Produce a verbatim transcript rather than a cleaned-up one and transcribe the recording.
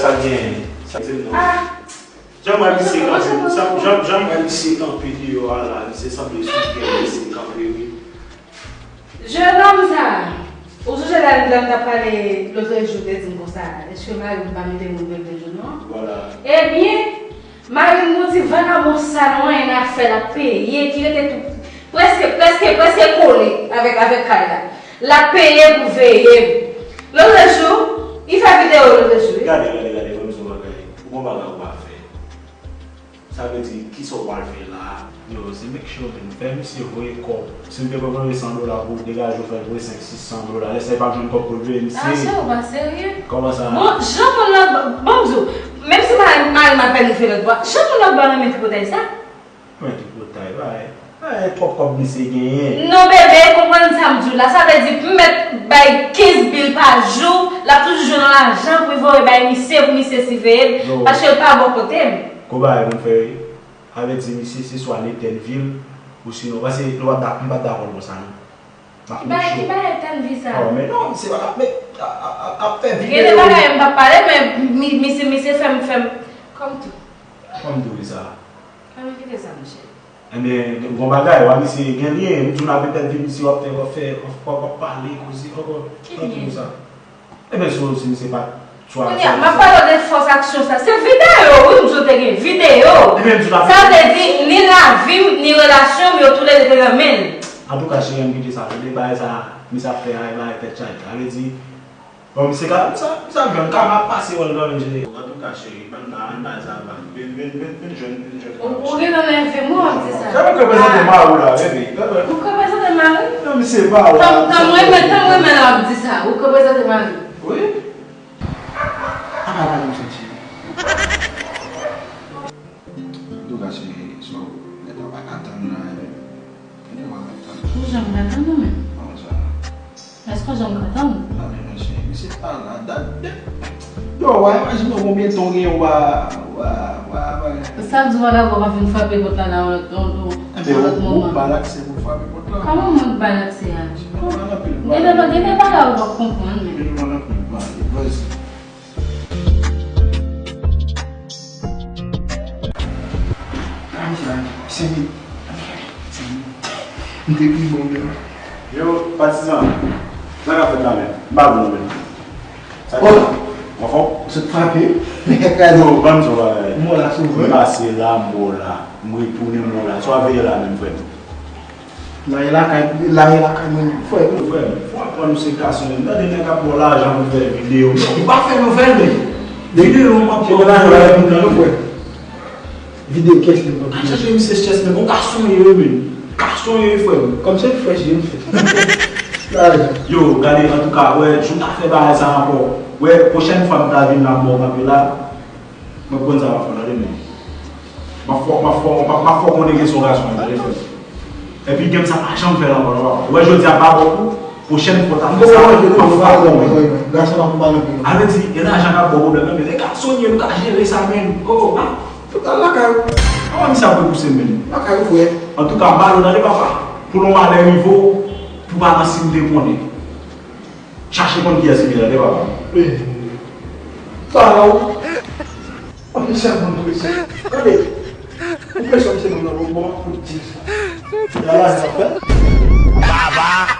sa l genyen? Sa se non. Ah, jan m wè misye kanpe, jan, jan, jan m wè misye kanpe deyò a la, misye sanble sou teren, misye kanpe, wi. Jenòm sa, ou sonje lè, lè m t ap pale lòtrejou, te di m konsa, èske mari m pa mete moun pou l vin jwenn nou an? Vwala. Ebyen, mari m nou ti vakabon sa nou anyen nan fè l ap peye, ki rete tou, prèske, prèske, prèske kole avèk, avèk kay la. L ap peye pou veye m. Lòtrejou, li fè videyo lòtrejou, wi. Gade, gade, gade, ban m di w yon bagay. Ou gon bagay ou pa fè. Sa vle di, kisa w pral fè la a? Yo, se make sure, man. Fè misye voye kòb. Si l te pran voye san dola pou w degaje w fè l voye senk, sis san dola, lè sa l pa jwenn kòb pou l peye misye. Ah, se ou pa serye. Kòman sa? Bon, jan moun nan, bon, m di w, menm si mari, mari m apèn rive lòtbò, jan moun lòtbò renmen tripotay sa. Mwen tripotay, bay. Bay twòp kòb misye genyen. Non, bebe, konprann sa m di w la. Sa vle di, pou m mèt bay kenz mil pa jou, l ap toujou jwenn yon lajan pou l voye bay misye, pou misye siveye l, paske l pa bò kote m. Gon bagay pou n fè, wi. Avèti misye, se swa n etèn vi l, ou sinon, paske nou p ap dak-, m p ap dakò l konsa, non. M ap make sure. Ki bagay etèn vi sa? Oh, men non, misye pa t ap met, ap, ap, ap, ap fè videyo. Gen de bagay m p ap pale, men mi-, misye, misye fè m, fè m, kòm tou. Kòm tou, wi, sa. Ann kite sa, monchè. Ebyen, bon bagay, w a misye gen lyen, m di w n ap pèdi misye, w ap fè, w ap fè, w ap, w ap pale, koze, w ap, w ap di w sa. Ebyen, si, si misye pa t chwazi. Kounye a, m ap pale w de fòs aksyon sa. Se videyo, wi, m di w te gen videyo. Ebyen, m di w n ap. Sa vle di, ni lavi m, ni relasyon m, yo toulede te nan men l. Antouka, cheri, ann kite sa, tande, bagay sa, misye ap fè a, e bagay tèt chaje. Sa vle di, Bon, misye ka, sa, sa jwenn kama ap pase wè l kanmenm, cheri. Antouka, cheri, bann nan, ann bay sa vag. Vin, vin, vin, vin jwenn, vin jwenn. Ou, ou gentan nève m, w ap di sa. Sa mwen k reprezante mari w la, baby. Ou k reprezante mari? Non, misye pa w la. Tanm, tanm renmen, tanm renmen la w ap di sa. Ou k reprezante mari? Wi. Apa pa nou fè, cheri? Antouka, cheri, so, nèg la pa ka tann la, ebyen. Nèg la pa ka tann. Ou janm ka tann ou menm? Kòman sa? Èske w janm ka tann? Tande, mesye, misye pa la dat de. Yo, w a imajine w konbyen tan w genyen w pa, w pa, w pa, w pa. Sa di w pa dakò, w pa fin frape pòt la nan yon lòt, yon, yon, yon lòt moman. Ebyen, ou ba l aksè pou l frape pòt la. Kòman mwen ba l aksè a? Genlè, genlè bagay ou p ap konprann menm. Genlè, w ap konprann. Vas-y. Ay, ay, senk minit. Senk minit. M te pi bon menm. Yo, patizan, sa k ap fèt la menm? M pa bon menm. Sa k ap fèt? Anfòm? Ou sot frape? Yo, ban m di w bagay. Mò la sove. M pase la, mò la. M retounen, mò la. Swa veye la menm, frè m. Laye lakay, laye lakay mwen, frè. Frè m, fò aprann nou se gason, menm tande nèg ap ba w lajan pou fè videyo. Ou pa fè nouvèl, men. Videyo, w ap fè lajan pou fè. Videyo kèch li, mwen. A chache misye chèch, men bon gason ye, wi, men. Gason ye, frè m. Kòm se frèch, je m fè. Lajan. Yo, gade, antouka, wè, jou ta fè bagay sa ankò. Wè, pwochèn fwa m ta vin la, m ba w kanpe la. Mwen konn sa m ap fè w tande, men. M ap fè w, m ap fè w, m ap, m ap fè w konnen ke se yon gason, tande, frè m. Epi, game sa pa janm fè l ankò, non, papa. Ou wè, jodi a, m pa ba w kou, pwochèn fwa, w ta fè sa, m ap fè w konnen. Gason pa pou mal anpil, non. A vle di, e lajan k ap ba w pwoblèm, non, men, e gason ye, nou ka jere sa, men. Oh, ah. Al lakay ou. Kòman misye ap repouse m, men? Lakay ou, frè. Antouka, m ba nou, tande, papa. Pou lè yon malè rive w, pou pa nan si m te konnen. Chache konn kiyès li ye, tande, papa. Wi. Sa la, ou. Anpil sèlman presyon. Gade. Ou presyon, misye menm nan bon, bon, pou di sa. Gade la, sa fè. Baba.